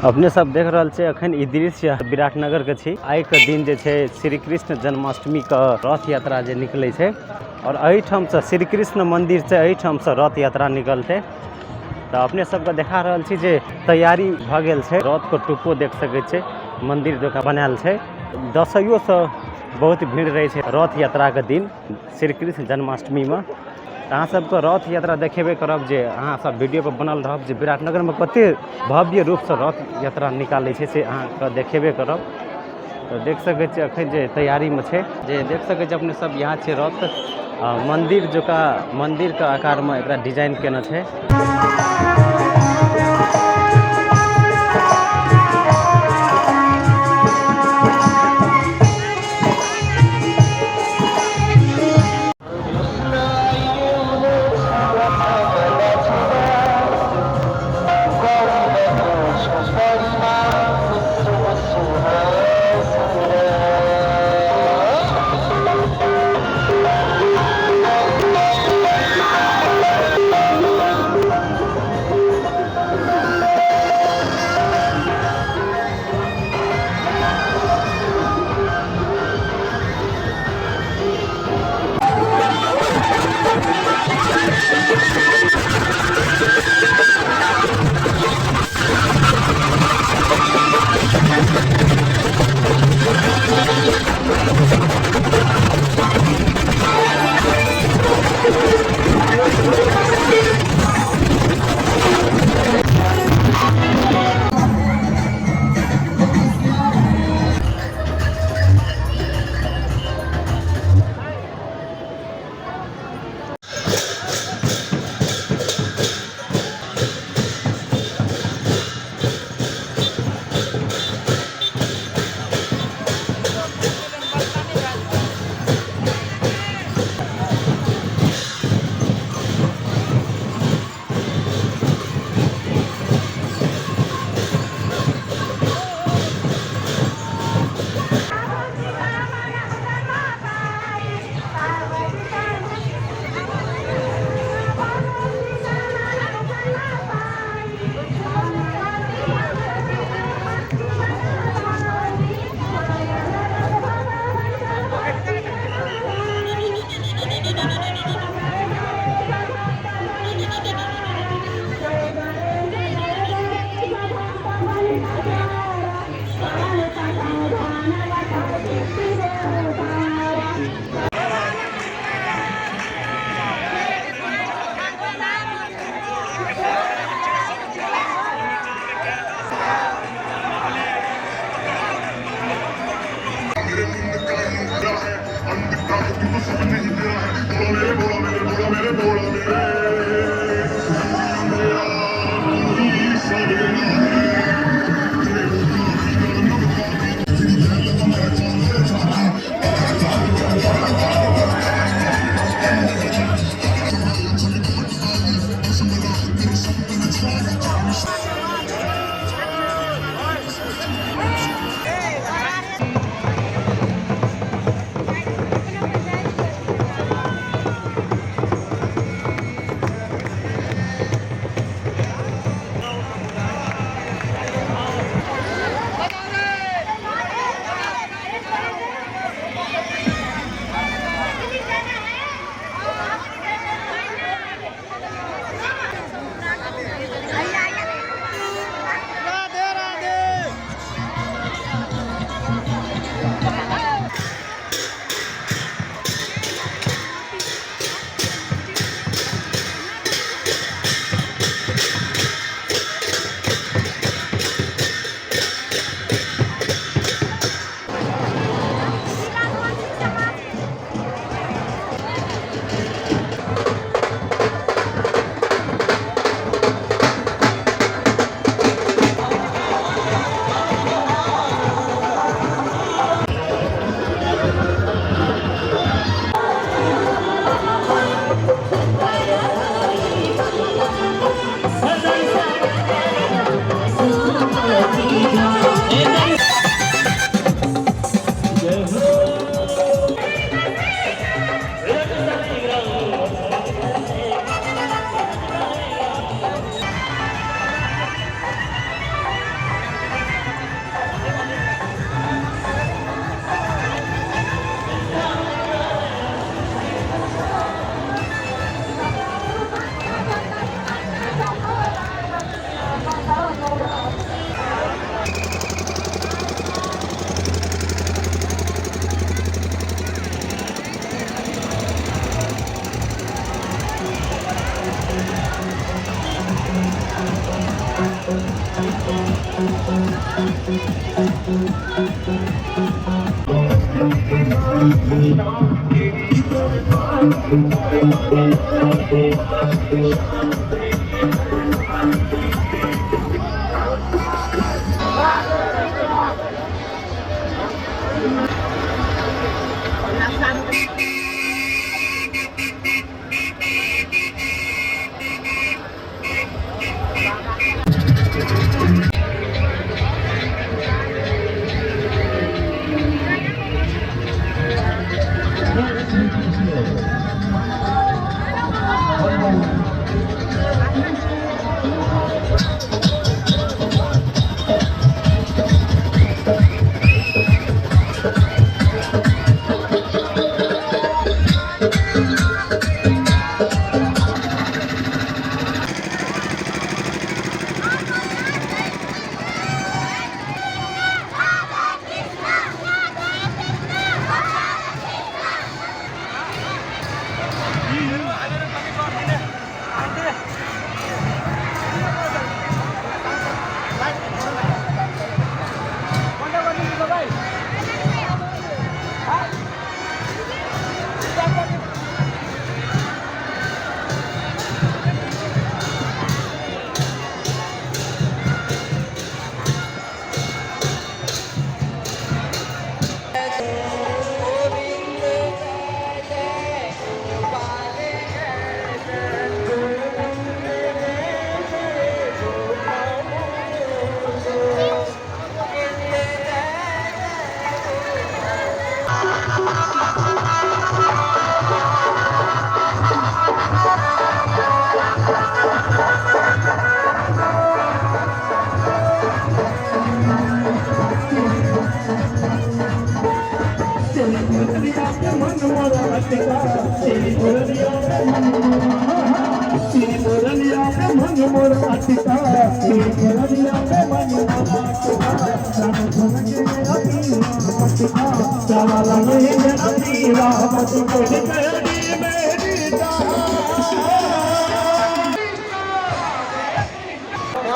अपने सब देख रहल छै अखन ई दृश्य विराटनगर के छी। आइ के दिन जे छै श्री कृष्ण जन्माष्टमी के रथ यात्रा जे निकले छै और एहिठाम से श्री कृष्ण मंदिर से एहिठाम से रथ यात्रा निकलते। तो अपने सबके देखा रहल छी जे तैयारी भऽ गेल छै। रथ के टुप्पो देख सकै छै, मंदिर जकाँ बनायल छै। दसैयो से बहुत भीड़ रहै छै रथ यात्रा के दिन श्री कृष्ण जन्माष्टमी में। अहाँ सबके रथ यात्रा देखेबे करब जे अहाँ सब वीडियो पर बनल रहब जे विराटनगर में कते भव्य रूप से रथ यात्रा निकालै छै से अहाँके देखेबे करब। तो देख सकै छियै अखन जे तैयारी में छै, जे देख सकै छियै अपने सब यहाँ छै रथ मंदिर जकाँ मंदिर के आकार में एकरा डिजाइन केने छै।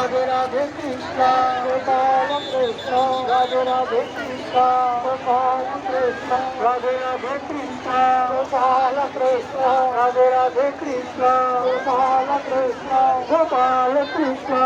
Radhe Radhe Krishna Gopal Krishna Radhe Radhe Krishna Gopal Krishna Radhe Radhe Krishna Gopal Krishna Radhe Radhe Krishna Gopal Krishna Gopal Krishna.